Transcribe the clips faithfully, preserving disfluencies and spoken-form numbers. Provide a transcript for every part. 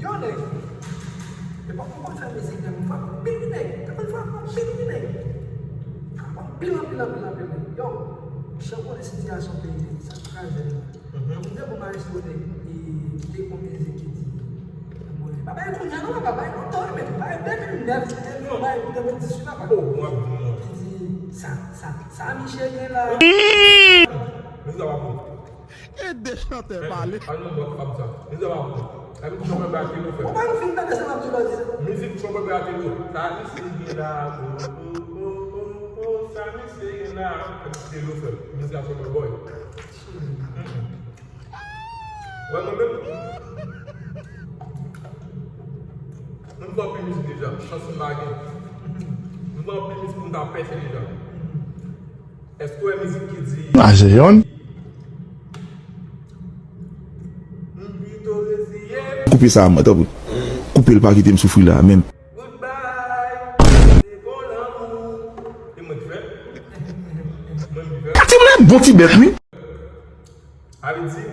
Yo, nèg. E pa konprann sa mizik nèg. Frape anpil wi nèg. Tankou frape anpil wi nèg. Frape anpil, anpil, anpil, anpil nèg. Yo, chè konnen sitiyasyon peyi nèg sa kraze nèg. Mwen te bon maestro nèg. E te gon mizik ki di. Mwen pa bay kounye a non, pa bay lontan men bay de mil nèf, de mil bay, de mil dis la pa. Oh, mwen ap di non. Ki di sa, sa, sa Miche gen la. Men sa pa bon. E de chantè pale. Al nan bòt fab sa. Mizik pa bon. Epi chòpè bwa Telo fè. Ou pa yon fim tande sa nan Telo di. Mizik chòpè bwa Telo. Sa misye gen la. Oh, oh, oh, oh, oh, sa misye gen la. Epi Telo fè. Mizik a chòpè bwa. Wè mwen menm. Mwen fè anpil mizik deja. Chans m pa gen. Mwen fè anpil mizik pou m ta pèse deja. Èske w wè mizik ki di. Ajeyon. Koupe sa, mwen, tanpri. Koupe l, pa kite m soufri la, menm. Pati m la bon ti bèt, wi. Sa vle di,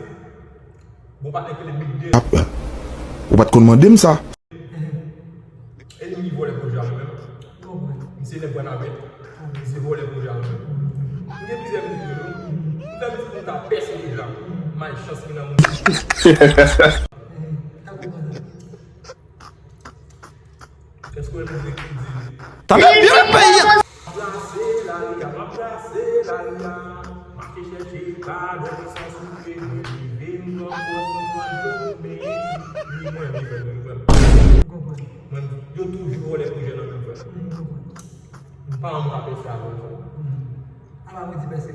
bon, pa enkele big deal. Ap, ou pa t konn mande m sa. Ennmi vòlè pwojè a mwen menm. Misye nèg Bwanavet. Misye vòlè pwojè a mwen menm. M gen plizyè mizik yo tou. M fè mizik pou m ta pèse deja. Malchans ki nan moun. Èske w mizik ki di. Tande byen peyi a. M ap plase lari a, m ap plase lari a. Mache chèche padon san soufri, mwen rive m pran pòz mwen pran dlo, men ni mwen ni fè nou fè. Mwen yo toujou vòlè pwojè nan men fè. M pa anm ka pèse avè w. Ala mwen di pèse.